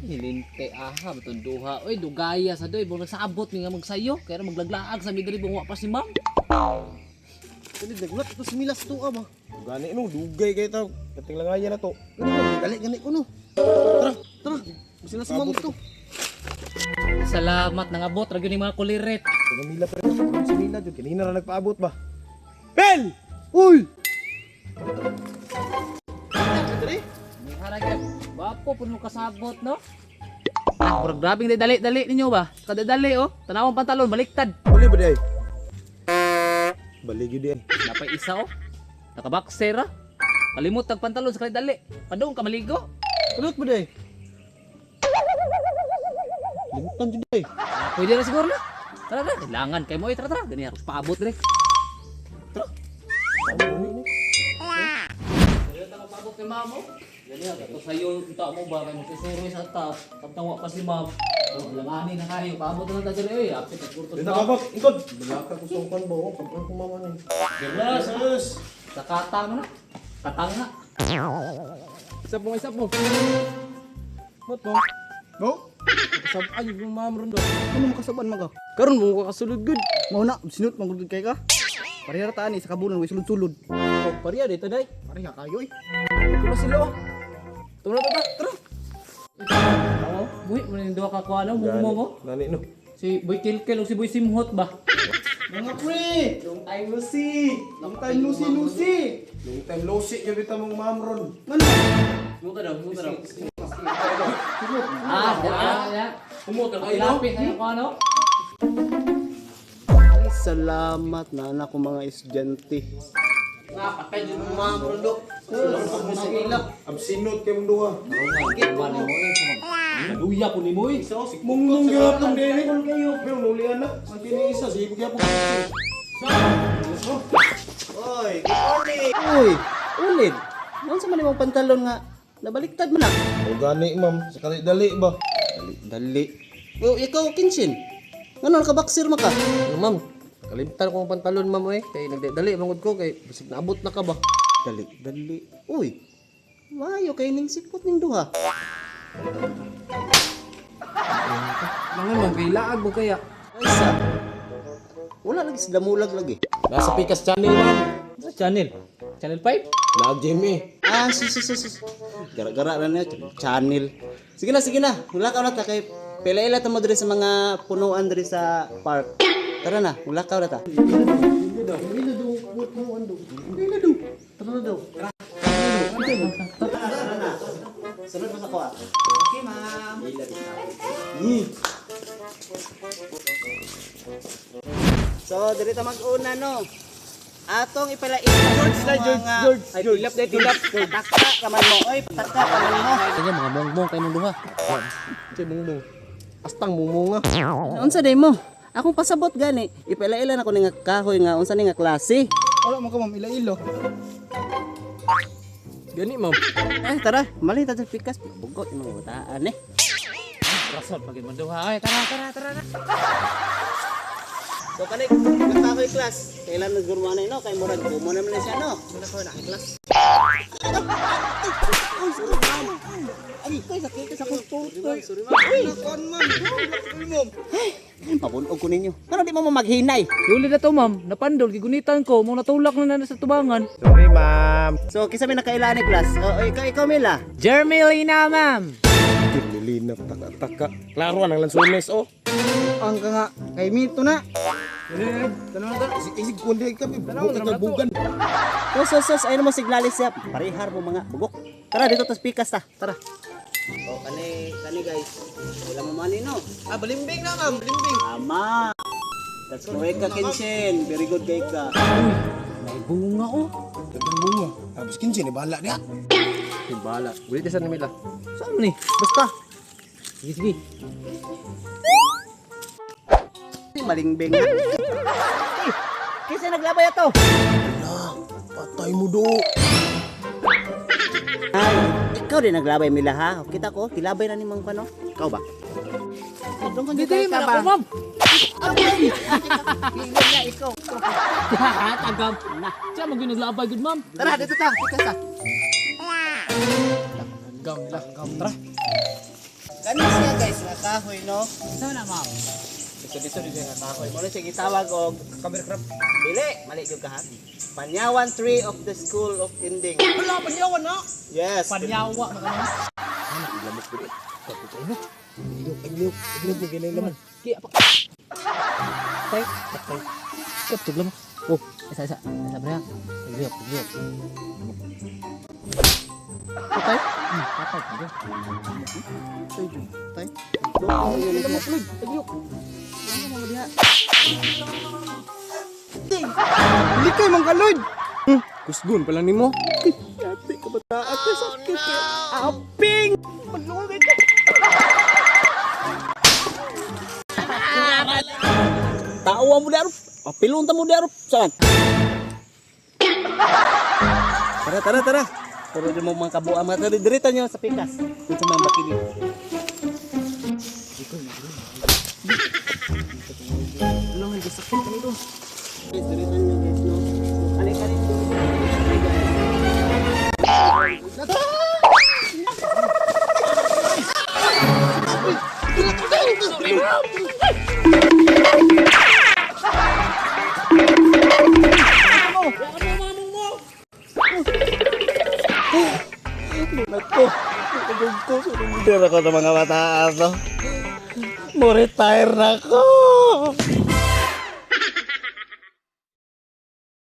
Hilinte aha batong duha. Oy, dugaya sa doy bung nagsabot ni nga magsayo. Kaya na maglaglaag sa midri bung wa pa si ma'am. Dali nagulat ito si Milas to ba. Gani no, dugay kay ta. Kating langayan na to. Ano ba? Dali gani ko no. Tara, tara. Sila sa ma'am to. Salamat nangabot ra gyud ni mga kulirit. Kung Mila pa rin, si Mila jud kanina ra nagpaabot ba. Bel! Uy! Mihara gyud. Wapo pud mo kasabot no. Ah, murag grabing dali-dali ninyo ba? Kadadali oh. Tanawang pantalon baliktad. Bali ba di ay? Bali gyud di ay. Napay isa oh. Nakaboxer ah. Kalimot ang pantalon sa kadali. Padung ka maligo. Kulot ba day? Limutan jud day. Ah, pwede na siguro na. Tara tara, kailangan kay mo eh. Tara tara, gani ako paabot dire. Tama ni. Dili ta paabot kay mamo. Gani ako sayo unta mo ba kay magsusuroy sa ta. Samtang wa pa si ma'am. Oh, langani na kayo. Paabot na ta dire eh. Apit ang kurto. Dito paabot, ikod. Balaka ko sa ukan ba? Oh, kampon ko mama ni. Gilas. Sa kata mo na. Katanga. Isa po, isa po. Mot mo. No? Kasabaan yung ma'am ron do. Ano makasaban maga? Karon mo ka kasulod gud. Mao na, sinut man gud kay ka. Pareha ra ta ani sa kabunan way sulod-sulod. Oh, pareha dito day. Pareha kayo eh. Ito na sila oh. Tara tara tara. Oo, buhi mo na yung duha ka kuha no, mo mo. Gani no. Si Boy Kilkil o si Boy Simhot ba? Mga pre, long time no see. Long time no see, no see. Long time no see gyud bitaw mong ma'am ron. Ano? Muka daw, muka daw. Ah, ya, ya. Humot ka Ay, lapis na yung kuha no. Ay, salamat na anak ko mga estudyante. Nga patay jud mo ma'am rondo. Sa ila. Absinot kay mong duha. Naluya ko ni mo eh. Mungnong gyapon dili. Pero nulian na. Ang kini isa sige gyapon. Oy, good morning. Uy, ulid. Noon sa man imong pantalon nga nabaliktad man na. O gani ma'am, sa dali ba? Dali, dali. Oh, ikaw Kinshin. Ngano nakabaksir man ka? Ano ma'am? Kalimtan ko ang pantalon ma'am eh. Kay nagdali mangud ko kay basig naabot na ka ba. Dali, dali. Uy. Maayo kay ning sipot ning duha. Mga ma'am kay laag mo kaya. Ay sa. Wala lagi sila mulag lagi. Nasa Pikas Channel ma'am. Sa channel. Channel 5? Laag Jimmy. Ah, sus sus sus. sus. Gara-gara na niya channel. Sige na, sige na. Wala ka na ta kay pila-ila ta mo diri sa mga punuan diri sa park. Tara na, wala ka na ta. Sunod mo sa kuha. Okay, ma'am. So, diri ta mag-una no. Atong ipalain George na George, George, Ay tilap day tilap. Pataka ka man mo, oy, pataka ka man mo. Kanya mga mongbong kay mong duha. Che mungmung. Astang mungmunga. Unsa day mo? Akong pasabot gani, ipalailan ako ni nga kahoy nga unsa ni nga klase. Wala mo ka ma'am, ila-ilo. Gani ma'am. Eh tara, mali ta sa pikas, bugot imong bataan eh. Rason pag mong duha. Ay, tara tara tara na. So kani nga kahoy class, kailan nagurma na no kay murag kumo na man na siya no. Wala ko na class. Ay, koy sakit sa akong tutoy. Sorry ma'am. Nakuan ma'am. Sorry ma'am. Pabunog ko ninyo. Pero di mo mo maghinay. Yuli na to ma'am, napandol gigunitan ko, mo natulak na na sa tubangan. Sorry ma'am. So kisa may nakaila ni class. O ikaw ikaw Mila. Jeremy Lina ma'am. Lilina taka-taka. Klaro ang lansones oh. Ang ka nga, kay Mito na. Tanong na isig isig kundi ka bukod ka bugan. Sus sus sus ayun mo siglalis siya. Parihar mo mga bugok. Tara dito tas pikas ta. Tara. O kani kani guys. Wala mo mani no. Ah, balimbing na ma'am, balimbing. Tama. That's correct ka, Kenshin. Very good kay ka. May bunga oh. Dagang bunga. Tapos kinsin ni bahala niya. Kay bala. Ulit sa nila. Saan mo ni? Basta. Sige sige. Malingbing na. Eh, Kaysa naglabay ato. Patay mo do. Ay, ikaw din naglabay Mila ha. Kita ko, tilabay na ni Mang Pano. Ikaw ba? Dili man ako ma'am. Tingnan niya, ikaw. Tagam. Siya mo ginaglabay gud ma'am. Tara, dito ta. Pikas ta. Gam lah, gam. Tara. Kani siya guys nga kahoy no. Saan na, ma'am? Biso-biso ni siya nga kahoy. Mo na siya gitawag og Cover crop. dili, mali gyud ka ha. Panyawan tree of the school of ending. Wala panyawan na. Yes. Panyawa na kami. Tay, patay. Katug lamok. Oh, isa isa. Isa pre. Pagliyok, pagliyok. Patay? Patay. Tay. Pagliyok. Likay man kalod. Kusgon pala nimo. Aping! Tao mo daro. Pilon ta mo daro. Saan? Tara, tara, tara. Puro di mo mga kabuang mga tara. Dirita nyo sa pikas. Dito sa mga bakili. Ano nga, sakit kami doon. Guys, dirita nyo guys, no? So, kani-kani dito. Guys. Nako, natugog ko. Surrender ako sa mga bataan, no? Mo-retire na ako.